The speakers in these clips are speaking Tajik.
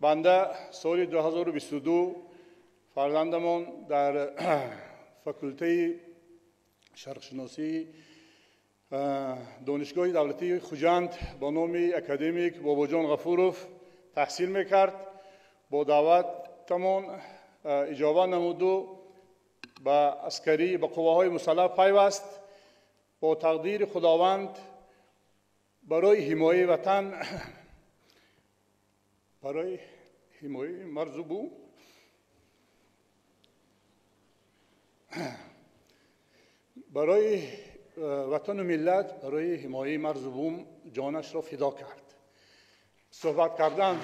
Банда соли 2022 фарзандамон дар факултаи шарқшиносии Донишгоҳи давлатии Хуҷанд бо номи академик Бобоҷон Ғафуров таҳсил мекард. Бо даъватамон иҷоба намуду ба аскарӣ, ба қувваҳои мусаллаҳ пайваст. Бо тақдири Худованд барои ҳимояи ватан, барои ҳимояи марзу бум, барои ватану миллат, барои ҳимояи марзу бум ҷонашро фидо кард. Суҳбат кардан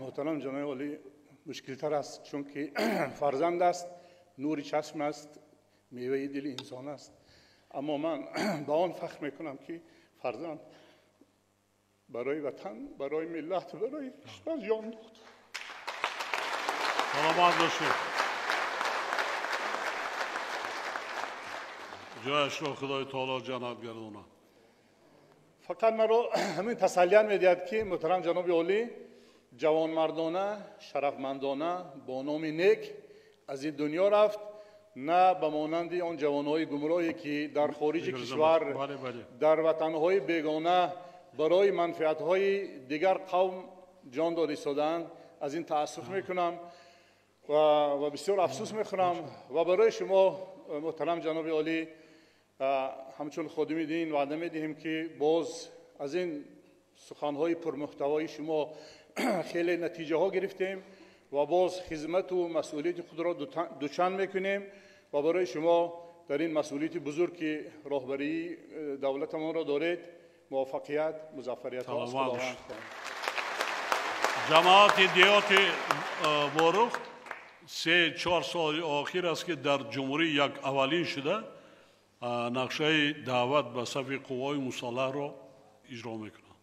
муҳтарам ҷаноби олӣ мушкилтар аст, чунки фарзанд аст, нури чашм аст, меваи дили инсон аст. Аммо ман ба он фахр мекунам, ки фарзанд барои ватан, барои миллат, барои кишвар ҷон дод. Саломат бошед. Ҷояшро Худои таоло ҷаннат гардонад. Фақат маро ҳамин тасаллият медиҳад, ки муҳтарам ҷаноби олӣ ҷавонмардона, шарафмандона, бо номи нек аз ин дунё рафт, на ба монанди он ҷавонҳои гумроҳе, ки дар хориҷи кишвар, дар ватанҳои бегона барои манфиатҳои дигар қавм ҷон дод истодаанд. Аз ин таассуф мекунам ва бисёр афсӯс мехӯрам. Ва барои шумо, муҳтарам ҷаноби олӣ, ҳамчун ходими дин ваъда медиҳем, ки боз аз ин суханҳои пурмуҳтавои шумо хеле натиҷаҳо гирифтем ва боз хизмату масъулияти худро дучанд мекунем ва барои шумо дар ин масъулияти бузург, ки роҳбарии давлатамонро доред, муваффақият, музаффариятҳо аз Худованд хоҳем. Ҷамоати деҳоти Ворух 3-4 соли охир аст, ки дар ҷумҳурӣ як аввалин шуда нақшаи даъват ба сафи қувваҳои мусаллаҳро иҷро мекунанд,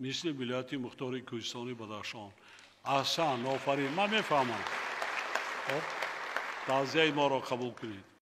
мисли вилояти мухтори Кӯҳистони Бадахшон. Аҳсан, офарин, ман мефаҳмам. Таъзияи моро қабул кунед.